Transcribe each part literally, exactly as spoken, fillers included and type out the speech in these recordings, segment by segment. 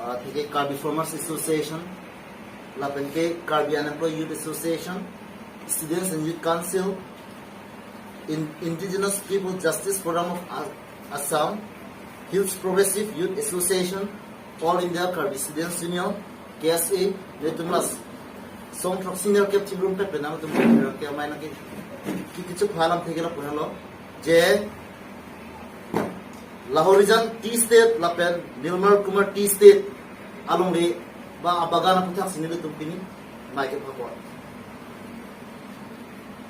Atheke Karbi Farmers Association, lapen ke Karbi Unemployed Youth Association, Students and Youth Council, In- Indigenous People Justice Forum of A- Assam, Hills Progressive Youth Association, All India Karbi Students Union, K S A, netum las song throksi nerkep chingrum pet penang tum ke amai naki ki kichuk halam thekela puhalo je Lahorijan Tea Estate lapen Nilmal Kumar Tea Estate alongle ba abagan aputhak si nelitum pini mai kepapor.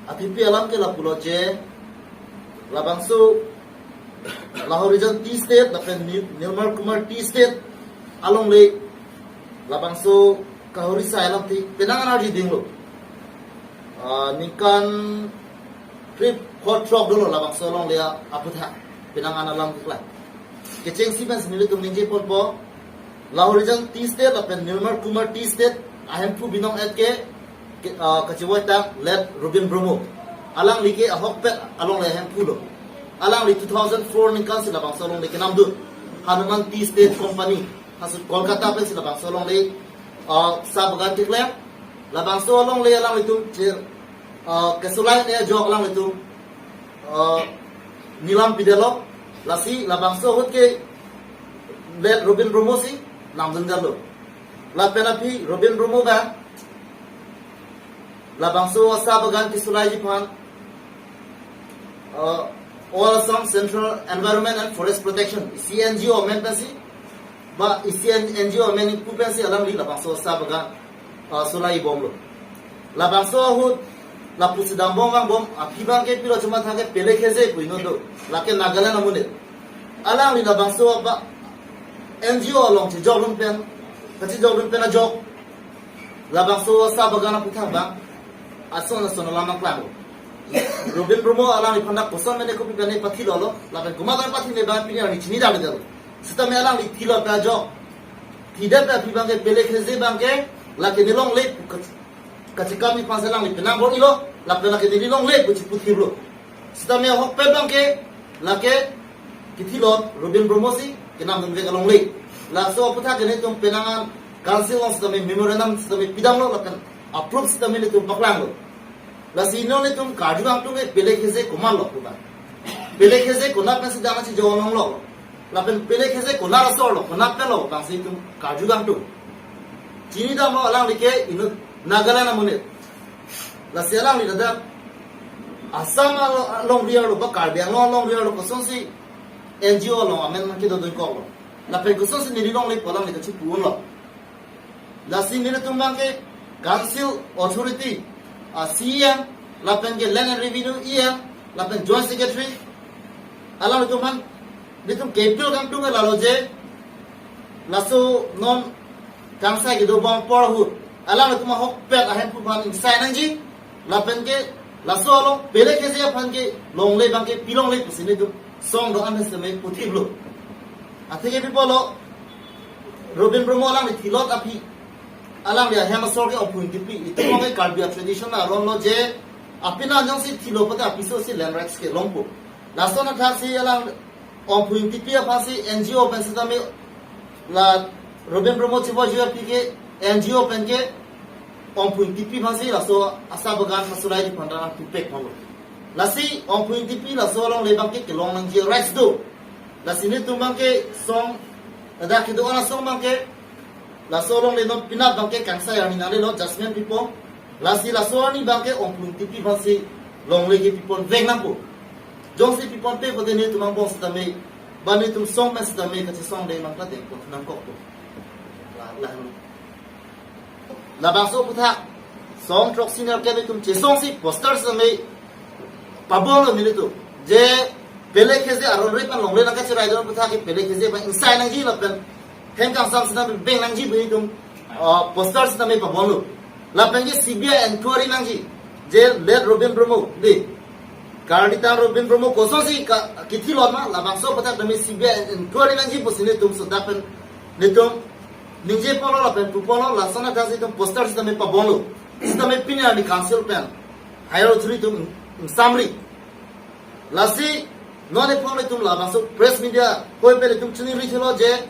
Athipi alam ke lapulo je labangso Lahorijan Tea Estate lapen Nil- Nilmal Kumar Tea Estate alongle labangso kahori sai alam ti penang an arji dinglo. Ah, ningkan trip hot truck dolo labangso alongle aputhak penang an alam keklang. Kechengsi pensi nelitum ningje ponpo, Lahorijan Tea Estate lapen Nilmal Kumar Tea Estate ahemphu binong et ke, ke, ah, kachevoi ta late Robin Bromo. Alangli ke ahokpet alongle ahemphu lo. Alangli two thousand four ningkan si labangso alongle kenamdun Hanuman Tea Estate Company, hasu Kolkata pensi labangso alongle, ah, sa bagan keklem. Labangso alongle alanglitum che, ah, kesolai ne ajok alanglitum, ah, nilam pidetlo. Lasi labangso ahut ke late Robin Bromo si namdundetlo. Lapen aphi Robin Bromo ba labangso asa bagan kesolaiji aphan, ah, All Assam Central Environment and Forest Protection, isi N G O amen pensi, ba isi N- N G O amen ingpu pensi alangli labangso asa bagan, ah, solai bomlo. Labangso ahut lapusi dambom vangbom aphi abang ke pilo chuma thang ke Pele Kheze pu inut do, lake Nagaland amonit. Alangli labangso ba N G O along chejokdun pen, kachejokdun pen ajok labangso asa bagan aputhak abang ason ason alam nangklanglo. Robin Bromo alangliphan dak koson mene kopi mene pathilolo, lapen komat alam pathine abang pini arni chinidamdetlo. Sitame alangli thilot ajok, thidet aphi abang ke Pele Kheze abang ke lake nelongle pu kach- kachekam aphan si alangli penang bor-ilo, lapen lake nelilongle pu chiputhiplo. Sitame ahokpet abang ke lake kethilot Robin Bromo si kenamdunvek alongle. Laso aputhak ke netum penang an council along sitame memorandum sitame pidamlo lapen approve sitame netum paklanglo. Lasi non netum karju angtung ke Pele Kheze komatlo pu abang, Pele Kheze konat pensi dana chejok longlo, lapen Pele Kheze konat asorlo, konat penlo pu abang si netum karju angtung. Chinidamlo alangli ke inut Nagaland amonit. Lasi alangli ladak Assam along- alongri arlo ba Karbi Anglong alongri arlo kosonsi N G O along amen kedodun koklo, lapen kosonsi nelilongle pu alangli kachipu-unlo. Lasi nelitum abang ke Council Authority, ah, C E M, lapen ke Land and Revenue E M, lapen Joint Secretary, alanglitum aphan netum ke-appeal kangtung ke lalo je, laso non kangsai kedobom apor ahut alanglitum ahokpet ahemphu aphan ingsai nangji, lapen ke laso along Pele Kheze aphan ke longle abang ke pilongle pusi netum song do-an sitame puthiplo. Atheke pi pulo, Robin Bromo alangli thilot aphi alangli ahem asor ke Ongphu Ingtipi, itum abang ke Karbi a-tradition aron lo je apina jongsi thilo pote apiso si land rights ke longpo. Lason athak si alang Ongphu Ingtipi aphan si N G O pen sitame la Robin Bromo chevoi aphi ke N G O pen ke Ongphu Ingtipi aphan si laso asa bagan asolai aphan dana tupek molo. Lasi Ongphu Ingtipi laso alongle abang ke kelong nangji rights do. Lasi netum abang ke song, ladak kedo-an asong abang ke, laso alongle non penap abang ke kangsai arni nanglelo judgment pipon. Lasi laso arni abang ke Ongphu Ingtipi aphan si longle ke piponvek nangpo. Jongsi piponpe pote netum angbong sitame, ba netum song pen sitame kachesongde mangkla dengpon nangkokpo. La, la, labangso aputhak song throksi nerkep netum chesongsi poster sitame pabonlo nelitum. Je Pele Kheze aron ri aphan longle nangkacheraidun aputhak ke Pele Kheze aphan ingsai nangji lapen hem kangsam sitame beng nangji pu netum, ah, poster sitame pabonlo. Lapen ke C B I inquiry nangji. Je late Robin Bromo, de, kardi tang Robin Bromo kosonsi ka- kethilot ma, labangso aputhak tame C B I inquiry nangji pusi netum sodak pen netum ningje ponlo lapen pu ponlo, lason athak si netum poster sitame pabonlo. Sitame pini arni council pen higher authority atum ingsamri. Lasi non ephong netum labangso press media hoi pen netum chiningri thulo je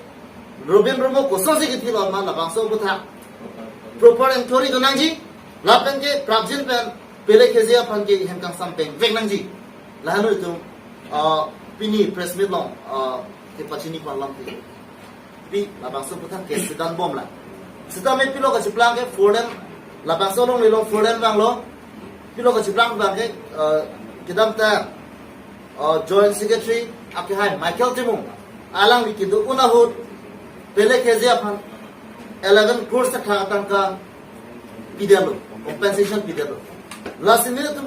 Robin Romo kosonsi kethilo ma labangso aputhak proper enquiry do nangji, lapen ke prapjin pen Pele Kheze aphan ke hem kangsam pengvek nangji. Lahenlo itum, ah, pini press meet along, ah, kepachini pon alam pi. Pi labangso aputhak ke sidan bomlang. Sitame pilo kachiplang ke four lane, labangso alongle along four lane vanglo. Pilo kachiplang abang ke, ah, kedamtang, ah, Joint Secretary akehai Michael Timung, alangli kedo-un ahut Pele Kheze aphan eleven crores athak atangka pidetlo, compensation pidetlo. Lasi nelitum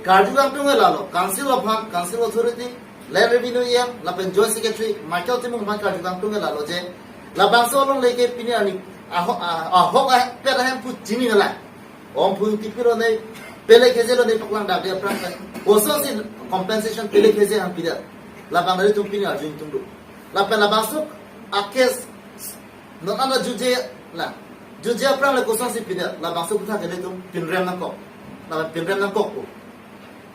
karju kangtung ke lalo, council aphan, council authority, land revenue E M, lapen Joint Secretary Michael Timung aphan karju kangtung ke lalo je, labangso alongle ke pini arni ahok, ah, ahok, ah, pet ahemphu chini nanglang. Omphung Ingtipi lo ne, Pele Kheze lo ne paklang dak dia aphrang pen kosonsi compensation Pele Kheze aphan pidet, labang nelitum pini arju ingtunglo. Lapen labangso a-case non anta juje la, juje aphrang le kosonsi pidet, labangso aputhak ke nelitum pinrem nangkok. Lapen pinrem nangkokpo.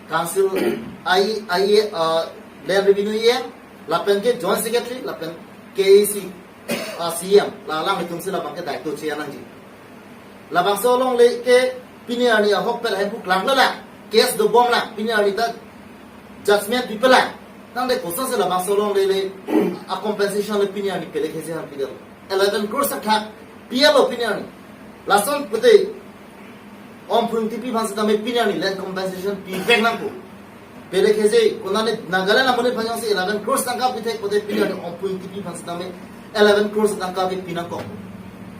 Council I, I, ah, land revenue E M, lapen ke Joint Secretary, lapen K A C, ah, C E M, la alanglitumsi labang ke daito che-en nangji. Labangso alongle ke pini arni ahok pet ahemphu klanglo la, case dobomlang, pini arni ta judgment pipelang. Tangte kosonsi labangso alongle le a-compensation le pini arni Pele Kheze aphan pidetlo. Eleven crores athak pilo pini arni. Lason pute Omphung Ingtipi aphan sitame pini arni land compensation pivek nangpo. Pele Kheze konane Nagaland amonit aphan jongsi eleven crores tangka pithek pute pini arni Omphung Ingtipi aphan sitame eleven crores tangka ke pinangkok.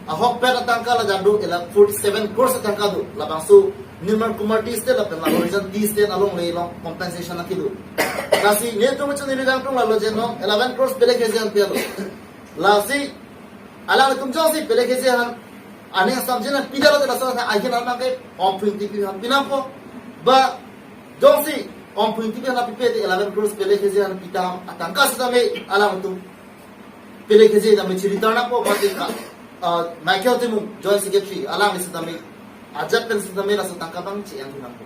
Ahok pet atangka la jadu, ela forty-seven crores atangka do. Labangso Nirmal Kumar Tea Estate lapen la Horizon Tea Estate alongle along compensation nangkedo. Lasi nelitum chini ridang tung lalo je non eleven crores Pele Kheze aphan pilo. Lasi alanglitum jongsi Pele Kheze aphan aning samjin aphan pidetlo te laso ahin abang ke Omphung Ingtipi aphan pinangpo. Ba jongsi Omphung Ingtipi aphan pipe te eleven crores Pele Kheze aphan pidam atangka sitame alanglitum Pele Kheze tame chiri tar nangpo, ba te ka, ah, Michael Timung Joint Secretary alangli sitame ajat pen sitame laso tangka abang che-en thu nangpo.